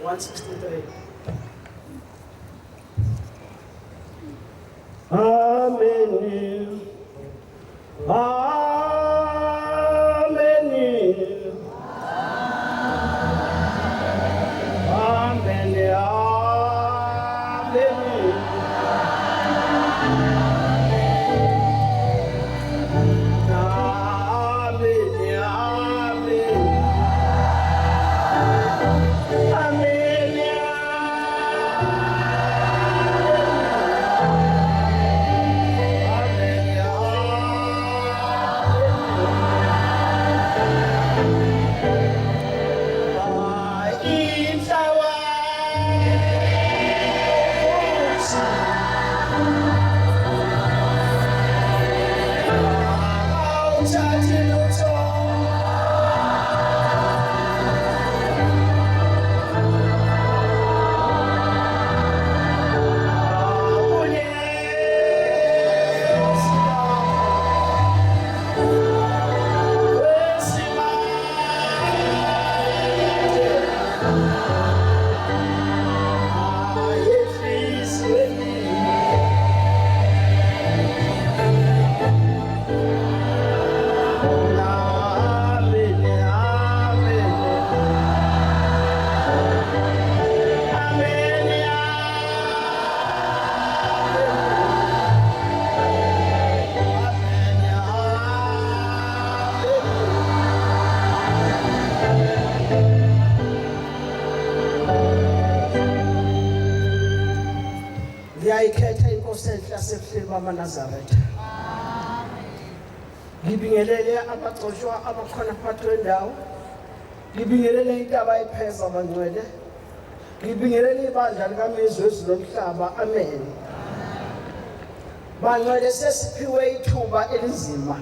163. Amen. Amen. Amen. Amen. Amen. Amen. Amen. Ngiyayikhetha inkosi enhle yasebuhleni bamaNazaretha. Ngibingelele abagcotshwa abakhona phakathi kwendawo. Ngibingelele intaba epheza abangcwele. Ngibingelele ibandla likaMizwe wezulu nomhlaba. Amen. Bangcwele, sesiphiwe ithuba elinzima.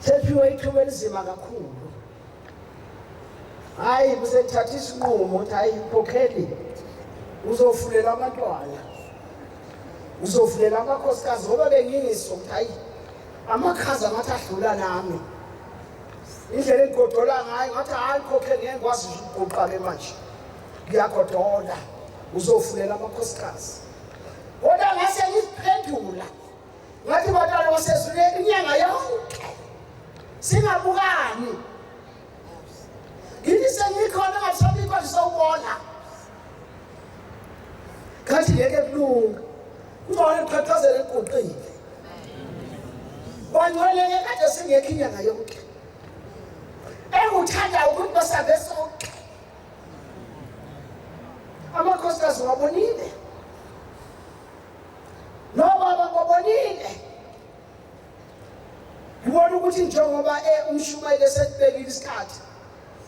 Sesiphiwe ithuba elinzima kakhulu. Hayi, kusethatha isinqumo ukuthi hayi khokheli, uzofulela abantwana, uzofulela amakhosikazi, ngoba bengizwa ukuthi hayi amakhaza ngathi adlula nami indlela engigodola ngayo, ngathi hayi khokheli, ngeke ngikwazi ukuguqa-ke manje, ngiyagodola, uzofulela amakhosikazi. Kodwa ngase ngiziphendula ngathi, bantwana basezuleni, inyanga yonke singabukani, ngithi sengikhona ngasabikho ngisawubona, khathi ngeke kulunga, kungcono ngiqhaqhazele ngiguqile. Bangcweleke, kade singekho inyanga yonke. Enguthandayo ukuthi basabe sonke, amakhosikazi wabonile nobaba babonile. Ngibona ukuthi njengoba umshumayeli esebekile isikhathi,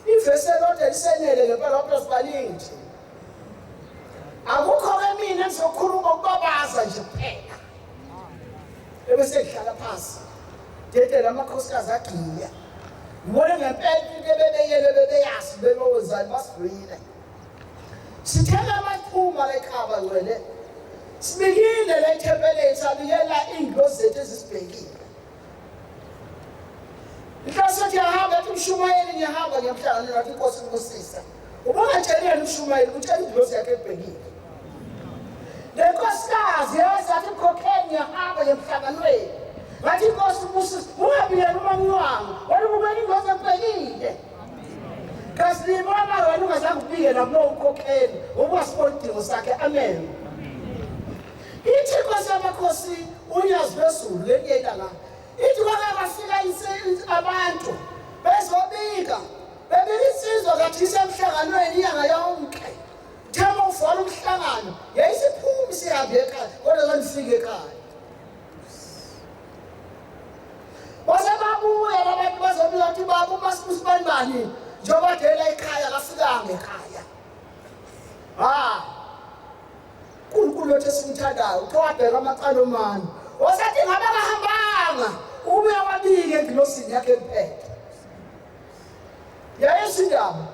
ivesi elodwa lisenele ngempela, kodwa sibaningi, akukho-ke mina engizokhuluma ukubabaza nje kuphela ebese ngihlala phansi, dedela amakhosikazi agiya. Ngibone ngempela into ebebeyele bebeyazi bebewenzani, basivuyile. Sithela amaqhuma la ekhaba ngcwele, sibikile la ethempeleni, sabikela iy'ngilozi zethu ezisibhekile. Inhloso ethi yahamba, ethi umshumayeli, ngiyahamba ngiyamhlanganela, wathi inkosi ibusisa. Ubungatsheli yena umshumayeli, utshela ingilozi yakhe ebhekile. Le nkosikazi yazathi, mkhokheli, ngiyahamba ngiyemhlanganweni, ngathi inkosi ibusisa. Ungabiyela umamncwango wena, ubukela ingilozi ebhekile. Kasilibona wena ungazange ubike nakulowo umkhokheli, ubungasiboni idingo sakhe. Amen. Ithi inkosi yamakhosi uNyazi lwezulu lelinye ilanga, ithi kwake kwafika abantu bezobika, bebika insizwa kathi isemhlanganweni inyanga yonke. Thema uvala umhlangano, yayisiphumi sihambe ekhaya, kodwa zanifike ekhaya. Base babuya labantu bazobika ukuthi baba umasibani bani njengoba dela ekhaya kafikanga ekhaya. Ha, uNkulunkulu wethu esimthandayo uthe wabheka amacala omane, wasethi ngabe kahambanga, ubuye wabike engilosini yakhe emphethe yayesho indaba,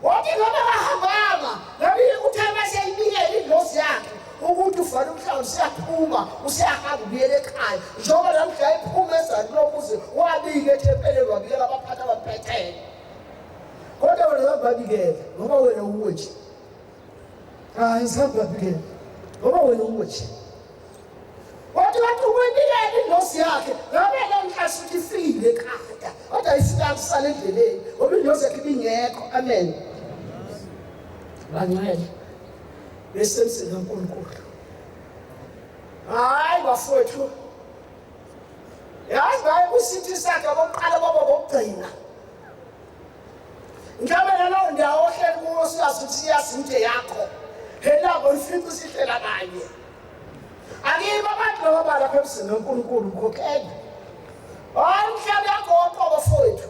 wathi ngabe kahambanga, ngabe uthe maseyibikele ingilosi yakhe ukuthi uvale umhlangano, usiyaphuma, usiyahamba, ubuyele ekhaya, njengoba namhla ephuma ezani lomuzi, wabika ethempeleni, wabikela abaphathi abaphethele. Kodwa wena Babikela ngoba wena uwe nje. Hayi, ngisahambi babikela ngoba wena uwe nje. Wathi wathi ukwebikela indosi yakhe ngabe le nhlasi ukuthi ifikile ekhaya, kodwa ayifika kusala endleleni ngoba indosi yakhe ibingekho. Amen. Bangcwele besemsini kaNkulunkulu. Hayi bafowethu, yazi baye kusithi sakhe abokuqala kwabo bokugcina. Mhlawumbe nalowo ndawo ohleli kuwo siyazi ukuthi siyazi into yakho. Helabo nifice sihlela kanye. Akibo abantu laba balapha emzini kaNkulunkulu mkhokheli. Hayi umhlaba uyagoqwa bafowethu.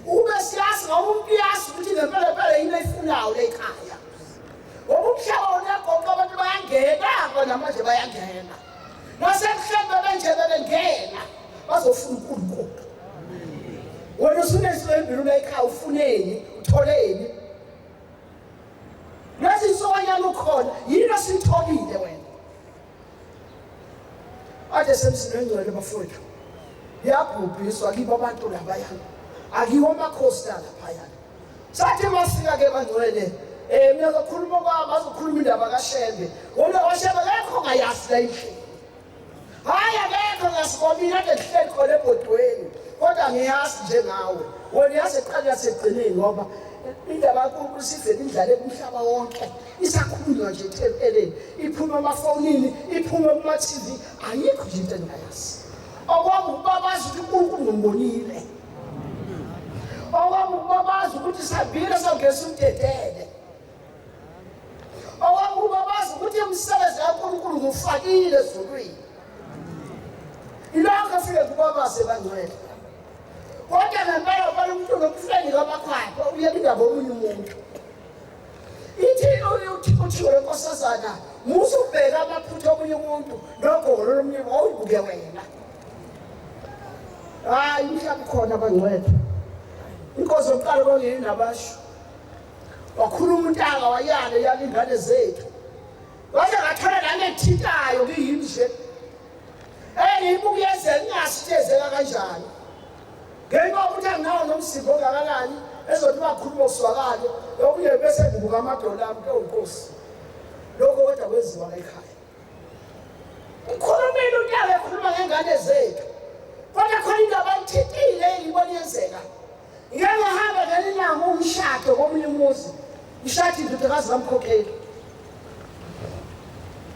Ube siyazi ngoba umuntu uyazi ukuthi ngempela impela yini ayifunayo le ekhaya. Ngoba umhlaba wona uyagoqwa abantu bayangena kona manje bayangena. Nasekuhleni bebenje bebengena bazofuna uNkulunkulu. Wena usunezinto ezimbili la ekhaya ufuneni utholeni? Lezi nsukanyana ukhona yini ositholile wena? Ade semzini engcwele bafowethu. Yabhubhiswa kibo abantu labayana. Akiwo amakhosi laphayana. Sathi masifika ke bangcwele mina ngizokhuluma kwami azokhuluma indaba kaShembe. Wona kaShembe akekho ngayazi la endlini. Hayi akekho ngasibonile kade kuhleli khona ebhodweni. Kodwa ngiyazi njengawe. Wena uyazi ekuqaleni nasekugcineni ngoba indaba kaNkulunkulu isivele indlale kumhlaba wonke. Isakhulunywa nje ethempeleni, iphume emafonini, iphume kuma-TV, ayikho nje into engingayazi. Okwami ukubabaza ukuthi uNkulunkulu ngimbonile. Okwami ukubabaza ukuthi sihambile sawungesa umdedele. Okwami ukubabaza ukuthi umsebenzi kaNkulunkulu ngiwufakile ezulwini. Ilokho afike kubabaze bangcwele. Kodwa ngempela ubona umuntu nomfeni kamakhwapha uyeka indaba omunye umuntu. Ithi uthiwe lenkosazana musa ubheka amaphutha omunye umuntu nogolo lomunye wawubuke wena. Hayi umhlaba ukhona bangcwele. Inkosi yokuqala kwangeyinabasho. Wakhuluma untaka wayala yala ingane zethu. Waze ngathola lana ethintayo kuyimi nje. Engiyibuka yenzeka ingazi ukuthi yenzeka kanjani. Ngenxa yokuthi anginawo nomzimba ongakanani ezothi bakhuluma kuzwakale okunye bese ngibuka amadola ami nkosi. Lokho kodwa kwenziwa la ekhaya. Ukhulumile untaka ekhuluma ngengane zethu. Kodwa khona into abayithintile engiyibona yenzeka. Ngike ngahamba ngelinye ilanga umshado komunye umuzi. Ngishada indodakazi kamkhokheli.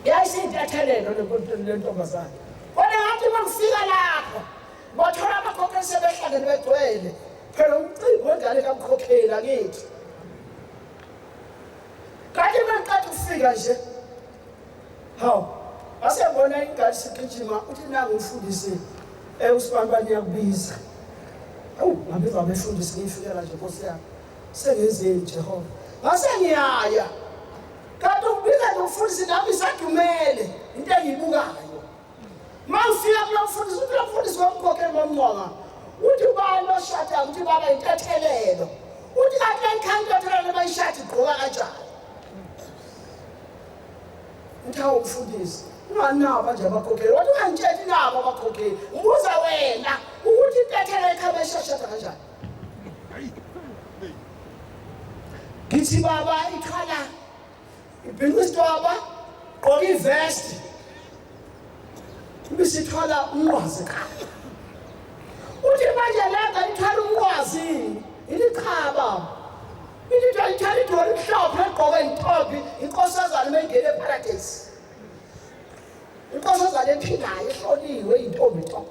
Yayisiyintethelelo le ntombazane. Kodwa ngathi uma ngifika lapho bathola abakhokheli sebehlangene begcwele. Phela umcimbi wengane kamkhokheli akithi. Kanti uma ngiqeda ukufika nje hawu ngase ngibona ingane isigijima uthi nangu umfundisi usibani iyakubiza. Awu ngabiza abefundisi ngiyifikela nje Nkosi yami. Sengenzeni Jehova? Ngase ngiyaya. Kanti ukubiza nje umfundisi nami isadumele into engiyibukayo. Uma ngifika kulo mfundisi uthi lo mfundisi wamkhokheli wamncwanga. Uthi ubani oshadayo uthi baba intethelelo. Uthi kanti le nkhaya intethelelo bayishada igqoka kanjani? Uthi awu mfundisi unganabo nje abakhokheli. Wathi ungangitsheli nabo abakhokheli. Ngibuza wena ukuthi intethelelo ekhaya bayishada kanjani? Ngithi baba ikhala ibhinqa isitwaba gqoka ivest ibisithwala umnqwazi ekhaya. Uthi manje langa ithwala umnqwazi ithi cha baba. Ithi ithwala idolo imhlophe egqoke intombi inkosazana uma ingena eparadise. Inkosazana ephilayo ehloliwe intombi nto.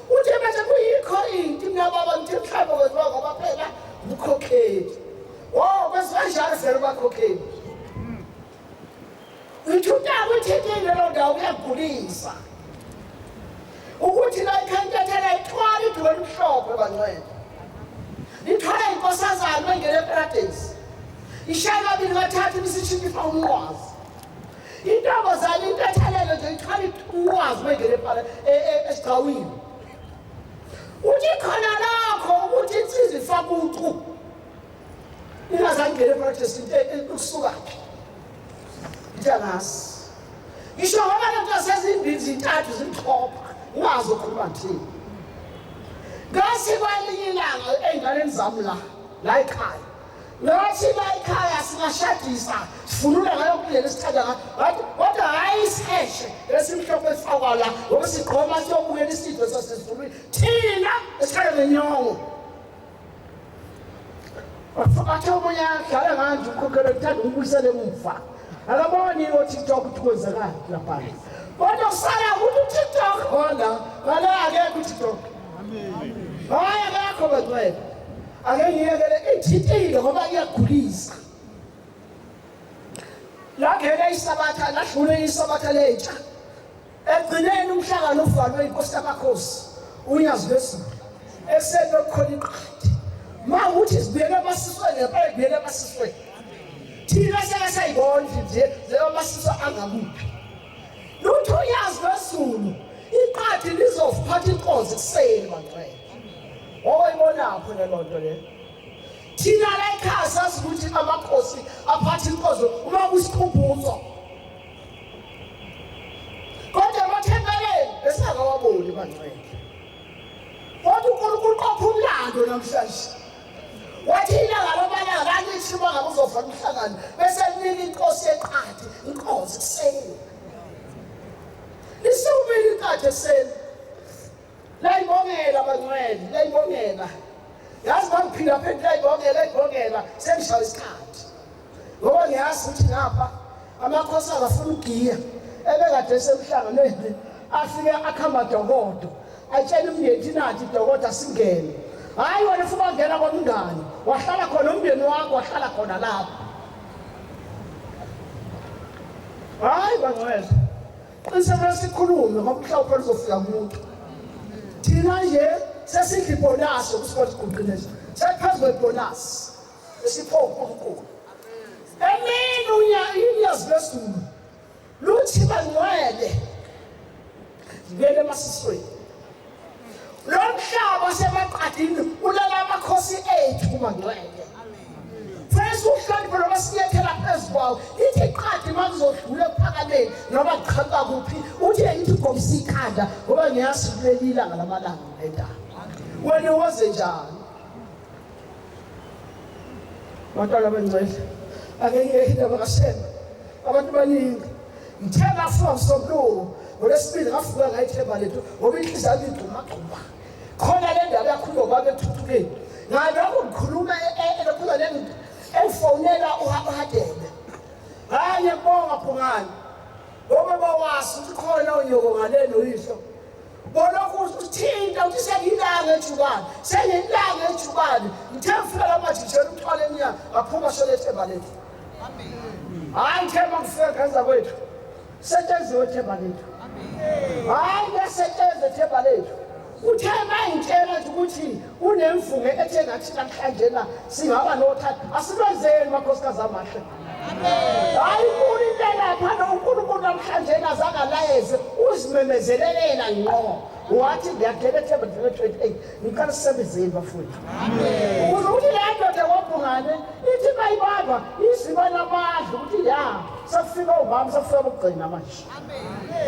Uthi manje kuyikho into mina baba ngithi mhlawumbe kwenziwa ngoba phela umkhokheli. Oh kwenziwa kanjalo vele ubakhokheli. Ngithi utaka uthintile loo ndawo kuyagulisa. Ukuthi la ikhankethela ithwala iduku elimhlophe bangcwele. Ithwala inkosazana bengena eparadise. Ishaya kabili kathathu ibisishintsha ifa umnqwazi. Intombazane intethelelo nje ithwala umnqwazi bengena esigcawini. Uthi khona lakho ukuthi insizwa ifake ucu. Ingazange ingene eparadise into ukusukaphi. Ngithi angazi. Ngisho ngoba lento sezimbili zintathu zimthopha ungazi ukhuluma ngithini. Ngase kwelinye ilanga ey'nganeni zami la la ekhaya. Ngathi la ekhaya singashadisa sivunula ngayo kuleli sithanda ngayo. Ngathi kodwa hhayi isiheshe esimhlophe esifakwa la ngoba sigqoma siyobukela isidlo sasezulwini. Thina esikhala ngenyongo. Athe omunye adlala nganje ukhokhelo ngithanda ukubuyisela emuva. Akaboni o-TikTok ukuthi kwenzekani laphana. Kodwa kusala ukuthi u-TikTok khona ngale akekho u-TikTok. Hhayi akekho bangcwele. Ake ngiyekele ithintile ngoba iyagulisa. Langena isabatha ladlule isabatha lentsha. Ekugcineni umhlangano uvalwe inkosi yamakhosi uNyazi lwezulu. Ekuseni bekukhona iqadi. Ma ukuthi zibuyele emasisweni ngempela zibuyele emasisweni. Thina seke sayibona nje amasiso angakuphi. Lutho uNyazi lwezulu iqadi lizophatha inkonzo ekuseni bangcwele. Wawayibonaphi le nto le? Thina la ekhaya sazi ukuthi amakhosi aphatha inkonzo uma kusikhumbuzo. Kodwa emathempeleni besingakawaboni bangcwele. Kodwa uNkulunkulu qopha umlando namhlanje. Wathi ilanga lamalanga kalithi uma ngabe uzovala umhlangano bese linika inkosi yeqadi inkonzo ekuseni. Lisukumile iqadi ekuseni. Layibongela bangcwele, layibongela. Yazi bangiphila phendula layibongela, layibongela sengishaya isikhathi. Ngoba ngiyazi ukuthi ngapha amakhosi akafuna ukugiya. Ebekade esemhlanganweni afike akha amadokodo. Atshela umndeni ukuthi nathi idokodo singene. Hayi wena ufuna ukungena komngani. Wahlala khona umndeni wakho wahlala khona lapho. Hayi bangcwele. Qinisekela sikhulume ngoba umhlawumbe luzofika kumuntu. Thina nje sesidla ibonasi ukuthi siguqile nje. Sephezu kwebonasi esipho uNkulunkulu. Emini unyazi lwezulu luthi bangcwele zibuyele emasisweni. Lo mhlaba semaqadini ulala amakhosi ethu kumangcwele. Fanele uhloniphe noma sinyethela phezu kwawo. Ithi qadi uma kuzodlula ekuphakameni noma kuqhamuka kuphi uthi ngithi ugomisa ikhanda ngoba ngiyazi kuleli ilanga lamalanga le ndaba. Wena woze njani? Bantwana bengcwele ake ngiyeke indaba kaShembe. Abantu baningi ngithe ngafuka msombuluko ngolwesibili ngavuka ngayithemba lethu ngoba inhliziyo yami igxumagxuma. Khona le ndaba yakhuluma ubaba ekuthuthukeni. Ngalokhu ngikhuluma elokhuluma engifonela uHadebe. Hayi ngiyabonga Phungani. Ngoba bawazi ukuthi khona unyoko ngale noyihlo. Bolokhu uthinta uthi sengilanga ejubane, sengilanga ejubane. Ngithe ngifika la majijela uthwale emnyango, ngaphuma shole ethemba lethu. Hayi ngithe mangifika ngenza kwethu. Setshenziwe ethemba lethu. Hayi kuyasetshenzwa ethemba lethu. Uthe mayingitshela nje ukuthi kunemvume ethe ngathi namhlanje na singaba nothando. Asilwenzeni makhosikazi amahle. Hayi inkulu into elapha no uNkulunkulu namhlanje azange alayeze uzimemezelelela ngqo. Wathi ngiyagela ethemba 28 ngiqala sisebenzeni bafowethu. Ukuze ukuthi le ndoda kwabhungane ithi bayibamba iziba namandla ukuthi ya sekufika umama sekufika ukugcina manje.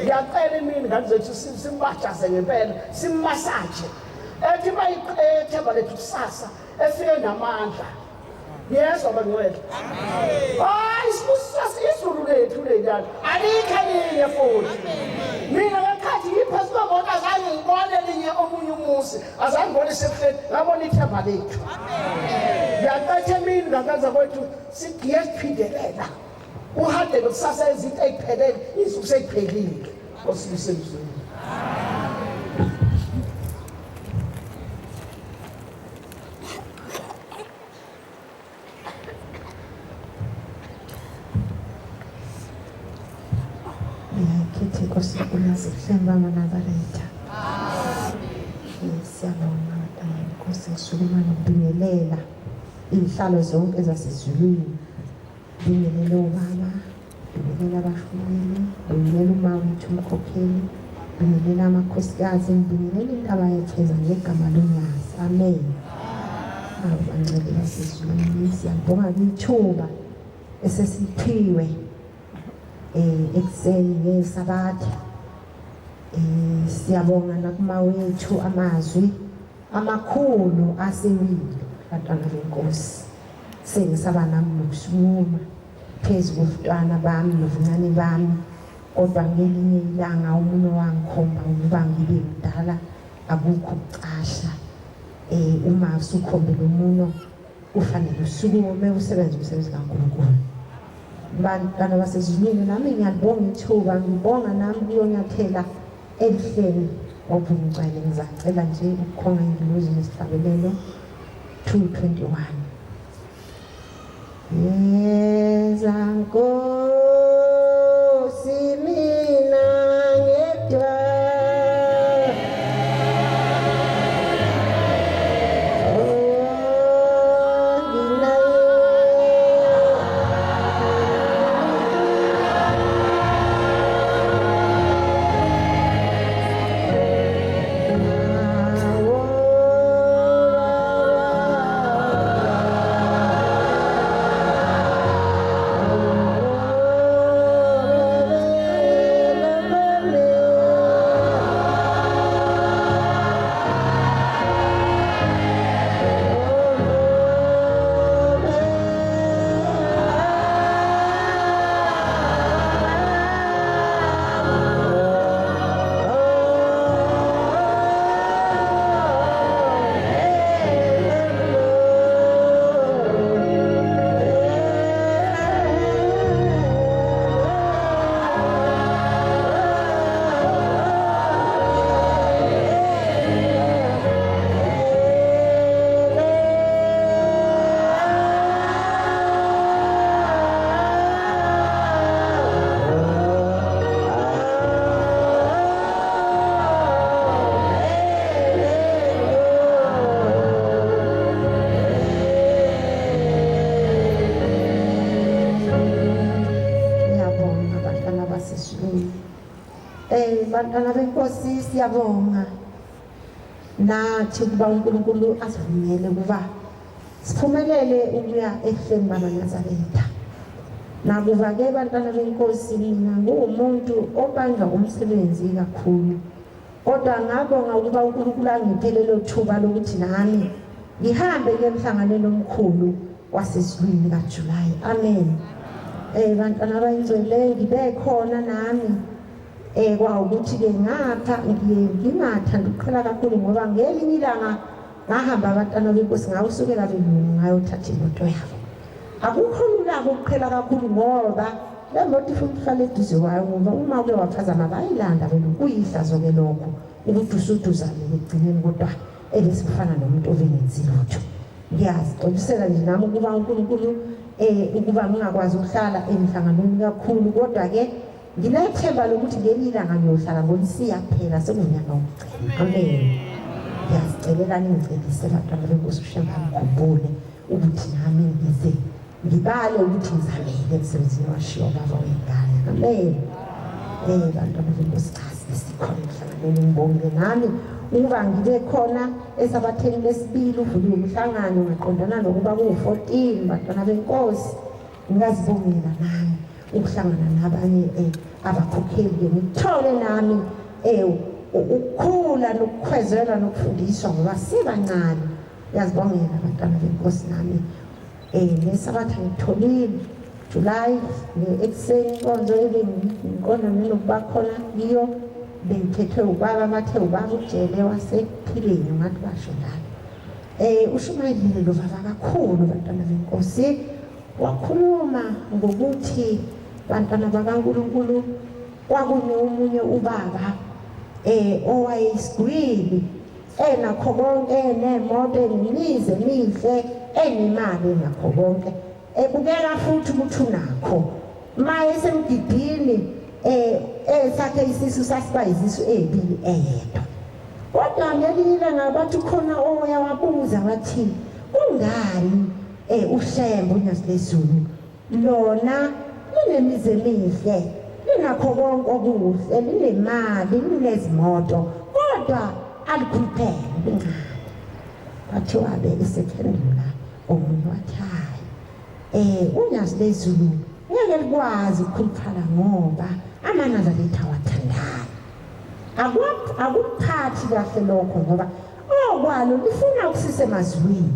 Ngiyacela imini ngane zethu simbajaze ngempela simmasaje. Ethi bayiqethe balethu kusasa efike namandla. Yezwa bangcwele. Hayi isibusiso izulu lethu leliyana. Alikho elinye futhi. Mina ngekhathi ngiphezu kwemoto azange ngibone elinye omunye umuzi. Azange ngibone sebuhleni ngabona ithemba lethu. Ngiyacetha emini ngakaza kwethu sigiye siphindelela. Uhadebe kusasa izinto ey'phelele izinsuku sey'phelile. Nkosi isemzweni. Kithi Nkosi unazihlengwa amaNazaretha. Siyabonga Nkosi ngisukuma ngibingelela iy'hlalo zonke zasezulwini. Ngibingelele ubaba, ngibingelela abashumeli, ngibingelela umama wethu umkhokheli, ngibingelela amakhosikazi, ngibingelela intaba yetheza ngegama lonyazi. Amen. Awu bangcwele basezulwini, siyabonga kwithuba esesiphiwe ekuseni ngesabatha. Siyabonga nakumawethu amazwi amakhulu asewile bantwana benkosi. Sengisaba nami nokusukuma phezu kobuntwana bami nobuncane bami, kodwa ngelinye ilanga umunwe wangikhomba ukuba ngibe mdala, akukho ukucasha. Uma usukhombile umuno kufanele usukume usebenze umsebenzi kaNkulunkulu. Bantwana basezulwini, nami ngiyalibonga ithuba, ngibonga nami kuyonyathela ebuhleni obungcwele. Ngizacela nje ukukhonga ingilozi nesihlabelelo 221. Yeza Nkosi mina ngedwa, oh nginaye. Ngiyabonga bantwana basezulwini. Bantwana benkosi, siyabonga nathi ukuba uNkulunkulu asivumele ukuba siphumelele ukuya ehleni bamaNazaretha. Nakuba-ke bantwana benkosi, mina nguwumuntu obanjwa umsebenzi kakhulu, kodwa ngabonga ukuba uNkulunkulu angiphe lelo thuba lokuthi nami ngihambe ke emhlanganweni omkhulu wasezulwini kaJulayi. Amen. Bantwana abayingcwele, ngibe khona nami. Kwawukuthi-ke ngapha ngiye ngingathanda ukuqhela kakhulu, ngoba ngelinye ilanga ngahamba abantwana benkosi ngawusukela belungu ngayothatha imoto yabo. Akukho lula-ke ukuqhela kakhulu, ngoba le moto ifuna ukuhlala eduze kwayo, ngoba uma uke waphazama bayilanda belungu. Kuyihlazo-ke lokho ukuthi usuduzane ekugcineni, kodwa ebesikufana nomuntu obengenzi lutho. Ngiyazixolisela nje nami ukuba uNkulunkulu ukuba ngingakwazi ukuhlala emhlanganweni kakhulu, kodwa-ke nginethemba lokuthi ngelinye ilanga ngiyohlala ngomsiya kuphela sekunyaka wokugcina. Amen. Ngiyazicelela ningicelise bantwana benkosi uShembe angikhumbule ukuthi nami ngize ngibale ukuthi ngizamele emsebenzini washiwo baba wengane. Amen. Bantwana benkosi, cha sikhona emhlanganweni, ngibonge nami ukuba ngibe khona esabatheni lesibili uvuliwe umhlangano ngaqondana nokuba kuwu-14 bantwana benkosi. Ngingazibongela nami ukuhlangana nabanye abakhokheli, ngithole nami ukukhula nokukhwezela nokufundiswa ngoba sibancane. Ngiyazibongela abantwana benkosi nami. Nesabatha ngitholile July ekuseni inkonzo ebengiqonda nokuba khona kiyo, bengiphethwe ubaba, bathe ubaba uJele wasekuphileni, ngathi basho njalo. Ushumayelile lo baba kakhulu bantwana benkosi, wakhuluma ngokuthi bantwana bakaNkulunkulu kwakunomunye ubaba owayeyisigwili, enakho konke, enemoto, enemizi emihle, enemali, enakho konke, ebukeka futhi ukuthi unakho. Ma esemgidini esakhe isisu sasiba izisu ezibili eyedwa. Kodwa ngelinye ilanga bathi khona oya wabuza wathi kungani uShembe uNyazi lwezulu lona linemizi emihle, linakho konke okuhle, linemali, linezimoto, kodwa alikhuluphele, lincane. Kwathiwa be esephendula omunye wathi hayi, uNyazi lwezulu ngeke likwazi ukukhuluphala ngoba amaNazaretha awathandani. Akuphathi kahle lokho, ngoba okwalo lifuna ukusisa emazulwini.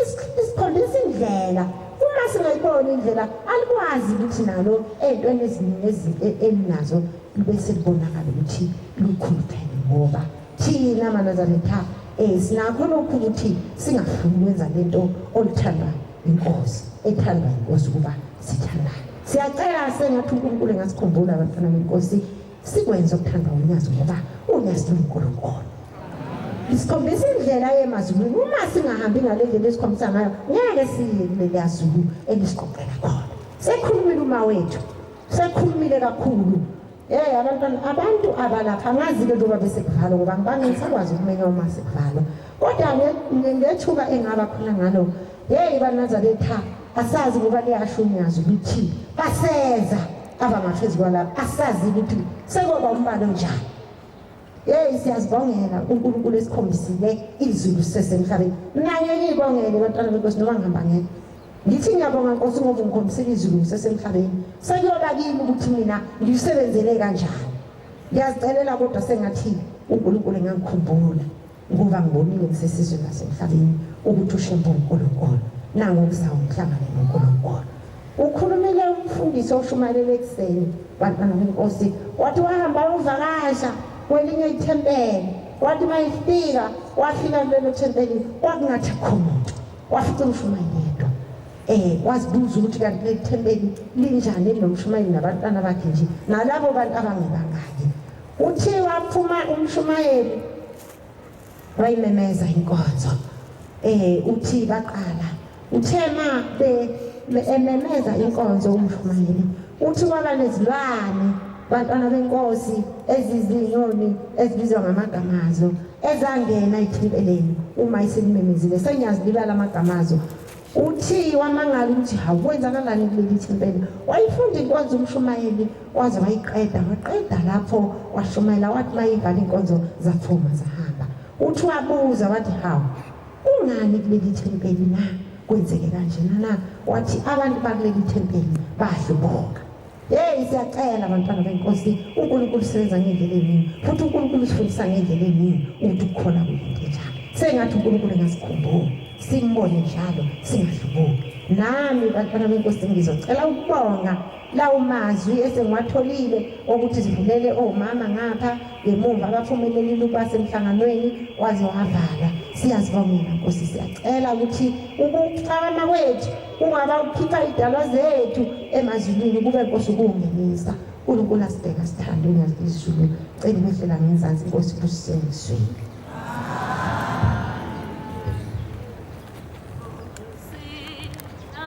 Isikhombisa indlela. Uma singayiboni indlela, alikwazi ukuthi nalo ey'ntweni eziningi elinazo bese libonakala ukuthi lukhuluphele, ngoba thina maNazaretha sinakho lokhu ukuthi singafuni ukwenza lento oluthandwa inkosi, ethandwa inkosi ukuba sithandane. Siyacela sengathi uNkulunkulu engasikhumbula abantwana benkosi, sikwenze okuthandwa unyazi, ngoba unyazi luNkulunkulu. Isikhombisa indlela yemazulwini. Uma singahambi ngale ndlela esikhombisa ngayo, ngeke siye kuleliya zulu elisiqoqela khona. Sekhulumile uma wethu, sekhulumile kakhulu. Hey abantwana, abantu abalapha angazi-ke njengoba besekuvalwa, ngoba ngibange ngisakwazi ukumenya uma sekuvalwa, kodwa ngethuba engaba khona ngalo, hey baNazaretha, asazi ngoba liyasho unyazi ukuthi baseza abangaphezu kwalapha, asazi ukuthi sekoba umbalo njani. Hey siyazibongela uNkulunkulu esikhombisile izulu sisesemhlabeni. Mina ngeke ngiyibongele bantwana benkosi noma ngihamba ngedwa. Ngithi ngiyabonga Nkosi ngoba ungikhombisile izulu ngisesemhlabeni. Sekuyoba kimi ukuthi mina ngilisebenzele kanjani. Ngiyazicelela kodwa sengathi uNkulunkulu engangikhumbula ngoba ngibonile ngisesizweni nasemhlabeni ukuthi uShembe uNkulunkulu. Nangu kuzawo ngihlangane noNkulunkulu. Ukhulumile umfundisi oshumayelele ekuseni bantwana benkosi, wathi wahamba wayovakasha kwelinye ithempeli, wathi mayifika wafika kulelo thempeli kwakungathi akukho muntu, wafica umshumayeli yedwa. Wazibuza ukuthi kanti leli thempeli linjani linomshumayeli nabantwana bakhe nje nalabo bantu abangebangaki. Uthi waphuma umshumayeli wayimemeza inkonzo, uthi baqala, uthe ma ememeza inkonzo umshumayeli, uthi kwaba nezilwane bantwana benkosi ezizinyoni ezibizwa ngamagama azo ezangena ethempeleni uma iselimemezile, sengiyazilibala amagama azo. Uthi wamangala ukuthi hawu kwenzakalani kuleli thempeli. Wayifunda inkonzo umshumayeli waze wayiqeda, waqeda lapho washumayela, wathi mayivala inkonzo zaphuma zahamba. Uthi wabuza wathi hawu kungani kuleli thempeli na kwenzeke kanjena na? Wathi abantu bakuleli thempeli bahlubuka. Hey siyacela abantwana benkosi, uNkulunkulu usebenza ngendlela eningi futhi uNkulunkulu usifundisa ngendlela eningi ukuthi ukukhona kuyinto enjani. Sengathi uNkulunkulu engasikhumbula simbone njalo singahlubuki. Nami bantwana benkosi ngizocela ukubonga lawo mazwi esengiwatholile okuthi sivulele omama ngapha ngemuva abaphumelelile ukuba semhlanganweni waze wavala. Siyazibongela Nkosi, siyacela ukuthi ukuphakama kwethu kungaba ukukhipha idalwa zethu emazulwini kube Nkosi ukungenisa. uNkulunkulu asibheka sithande unyazi izulu, cela imehlela ngenzansi Nkosi busiseni izwini.